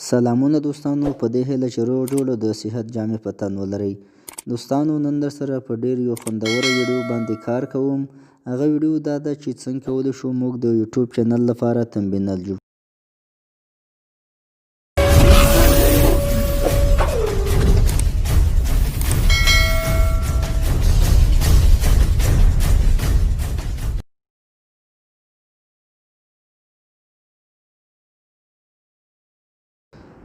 سلامونه دوستانو په دې هیله چې روغ جوړ او د صحت جامې په تن ولرئ. دوستانو نن در سره په ډیر یو خوندوره ویډیو باندې کار کوم. هغه ویډیو دا ده چې څنګه کولی شو موږ د یوټیوب چینل لپاره تمبینل جوړ.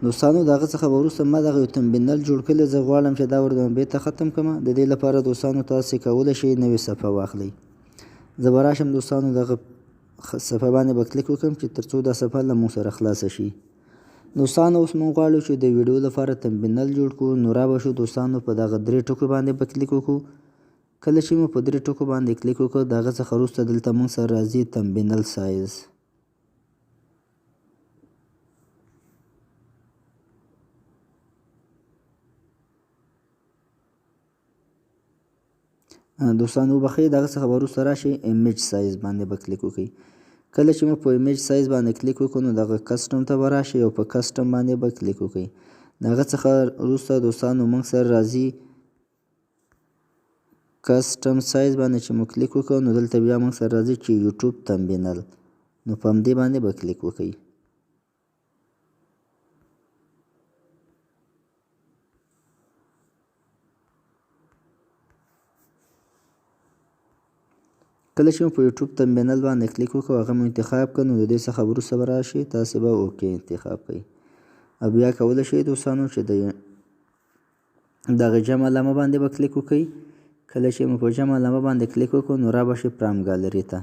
دوستانو د هغه څخه به وروسته ما دغه یو تمبینل جوړ کړی، زه غواړم چې دا ورته بیرته ختم کړم. د دې لپاره دوستانو تاسې کولی شئ نوې صفحه واخلئ. زه به راشم دوستانو دغه صفحه باندې به کلیک وکړم چې ترڅو دا صفحه له موږ سره خلاصه شي. دوستانو اوس موږ غواړو چې د ویډیو لپاره تمبینل جوړ کړو، نو را به شو دوستانو په دغه درې ټکو باندې به کلیک وکړو. کله چې مو په درې ټکو باندې کلیک وکړ، د هغه څخه وروسته دلته موږ سره راځي تمبینل سایز. دوستانو وبخښئ، د هغه څخه به وروسته راشئ ایمیج سایز باندې به کلیک وکړئ. کله چې مو په ایمیج سایز باندې کلیک وکړو نو دغه کسټم ته به راشئ او په کسټم باندې به کلیک وکړئ. د هغه څخه وروسته دوستانو موږ سره راځي کسټم سایز باندې چې مو کلیک وکړو نو دلته بیا موږ سره راځي چې یوټیوب تمبینل، نو په همدې باندې به کلیک وکړئ. کله چې مو په یوټیوب تمبینل باندې کلیک وکړو هغه مو انتخاب کړ، نو د دې څخه وروسته به راشي تاسې به اوکې انتخاب کړئ او بیا کولی شئ دوستانو چې د دغه جمع علامه باندې به کلیک وکړئ. کله چې مو په جمع علامه باندې کلیک وکړو نو را به شي پرام ګالري ته.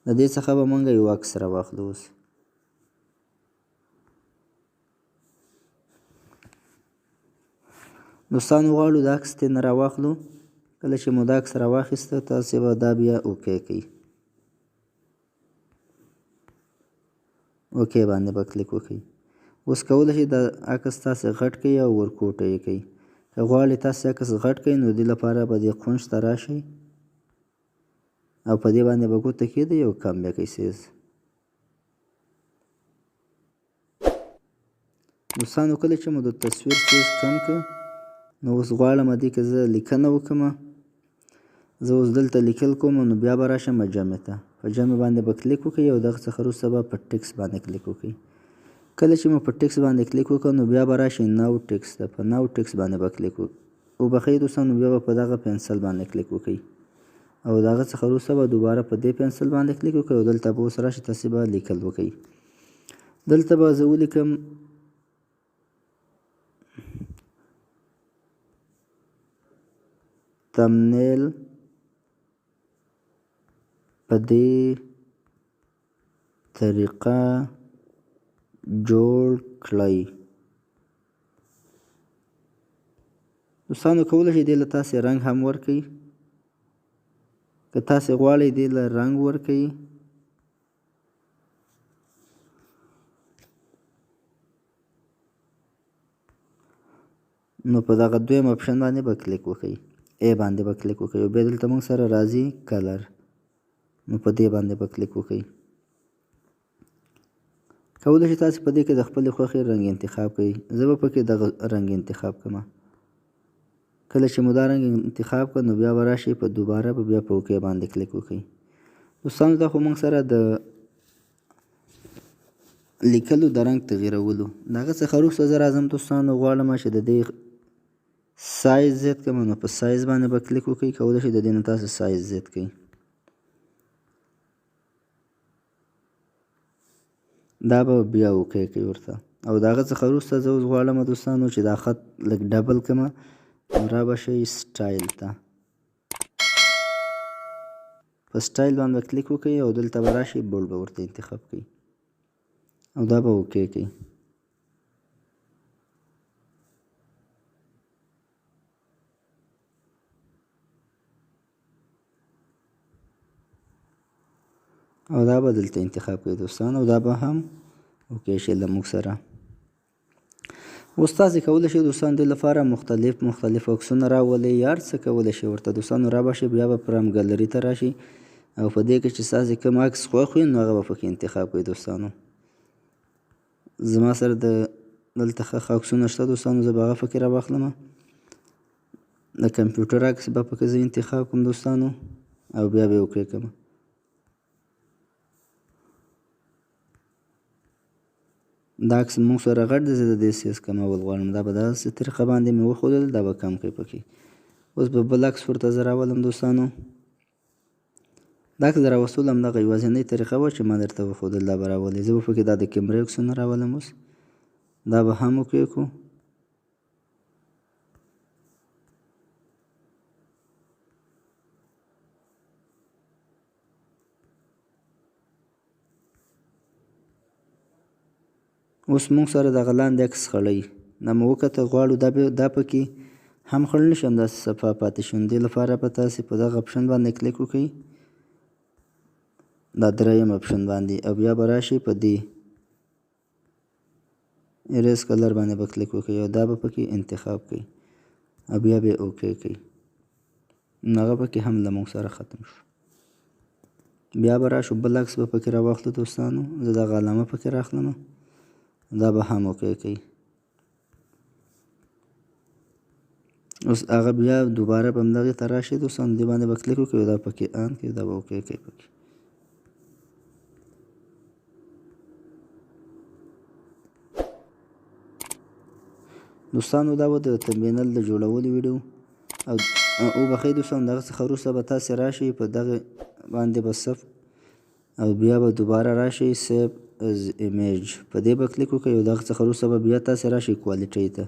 د دې څخه به موږ یو عکس راواخلو. اوس دوستانو غواړو د عکس ترې نه راواخلو. کله چې مو دا عکس راواخیسته تاسې به دا بیا اوکې کړئ، اوکې باندې به کلیک وکړئ. اوس کولی شئ دا عکس تاسې غټ کړئ او ورکوټه یې کړئ. که غواړئ تاسې عکس غټ کړئ نو د دې لپاره به دې قونج ته راشئ او په دې باندې به ګوته کېږدئ او کم به کړئ سیز. دوستانو کله چې مو د تصویر سیز کم کړ نو اوس غواړم دې کې زه لیکنه وکړم. زه اوس دلته لیکل کوم نو بیا به راشم جمع ته، په جمع باندې به کلیک وکړئ او دغه څخه وروسته به په ټیکس باندې کلیک وکړئ. کله چې مو په ټیکس باندې کلیک وکړ نو بیا به راشئ نو ټیکس ته، په نو ټیکس باندې به کلیک وکړئ. وبخښئ دوستانو، بیا به په دغه پنسل باندې کلیک وکړئ او د هغه څخه وروسته به دوباره په دې پنسل باندې کلیک وکړئ او دلته به اوس راشئ تاسې به لیکل وکړئ. دلته به زه ولیکم تمنیل په دې طریقه جوړ کړئ. دوستانو کولی شئ دې له تاسې رنګ هم ورکړئ، که تاسې غواړئ دې له رنګ ورکړئ. نو په دغه دویم اپشن باندې به کلیک وکړئ، ای باندې به کلیک وکړئ او بیا دلته موږ سره راځي کلر، نو په دې باندې به کلیک وکړئ. کولی شئ تاسې په دې کې د خپلې خوښې رنګ انتخاب کړئ. زه به پکې دغه رنګ انتخاب کړم. کله چې مو دا رنګ انتخاب کړ نو بیا به راشئ په دوباره به بیا په اوکې باندې کلیک وکړئ. دوستانو دا خو موږ سره د لیکلو د رنګ تغیرولو د هغه څخه وروسته زه راځم دوستانو غواړم چې د دې سایز زیات کړم، نو په سایز باندې به کلیک وکړئ. کولی شئ د دې نه تاسو سایز زیات کړئ. دا به بیا اوکې کوي ورته. او د هغه څخه وروسته زه اوس غواړم دوستانو چې دا خط لږ ډبل کړم، نو را به شئ سټایل ته، په سټایل باندې به کلیک وکړئ او دلته به راشئ بولډ به ورته انتخاب کړئ او دا به اوکې کوي. او دا به دلته انتخاب کړئ دوستان او دا به هم اوکې شي له موږ سره. اوس تاسې کولی شئ دوستان دې لپاره مختلف مختلف عکسونه راولئ، هر څه کولی شئ ورته دوستانو. را به شئ بیا به فرام ګالري ته راشئ او په دې کې چې ستاسې کوم عکس خوښ وي نو هغه به پکې انتخاب کړئ دوستانو. زما سره د دلته ښه ښه عکسونه شته دوستانو، زه به هغه پکې راواخلم. د کمپیوټر عکس به پکې زه انتخاب کړم دوستانو او بیا به یې okay کړم. دا عکس موږ سره غټ دی، زه د دې size کمول غواړم. دا به داسې طریقه باندې مې وښودل، دا به کم کړئ پکې. اوس به بل عکس ورته زه راولم دوستانو. دا عکس د راوستلو همدغه یوازینۍ طریقه وه چې ما درته وښودل، دا به راولئ. زه به پکې دا د کیمرې عکسونه راولم. اوس دا به هم okay کړو. اوس موږ سره دغه لاندې عکس خړی دا مو وکته، غواړو دا پکې هم خړ نه شي، همداسې صفا پاتې شي. نو دې لپاره به تاسې په دغه option باندې کلیک وکړئ، دا دریم option باندې، او بیا به راشئ په دې erase color باندې به کلیک وکړئ او دا به پکې انتخاب کړئ او بیا به یې okay کړئ. نو هغه پکې هم له موږ سره ختم شو. بیا به راشو بل عکس به پکې راواخلو دوستانو. زه دغه علامه پکې راخلم، دا به هم okay کړئ. اوس هغه بیا دوباره به همدغې ته راشئ دوستانو، دې باندې به کلیک وکړئ، دا پکې on کړئ، دا به okay کړئ پکې. دوستانو دا به د thumbnail د جوړولو ویډیو او وبخښئ دوستانو. دغه څخه وروسته به تاسې راشئ په دغه باندې به save او بیا به دوباره راشئ save as image، په دې به کلیک وکړئ. او دغه څخه وروسته به بیا تاسې راشئ quality ته،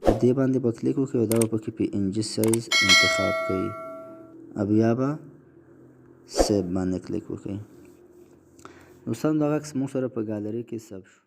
په دې باندې به کلیک وکړئ او دا به پکې PNG size انتخاب کړئ او بیا به save باندې کلیک وکړئ. دوستانو دغه عکس موږ سره په ګالري کې save شو.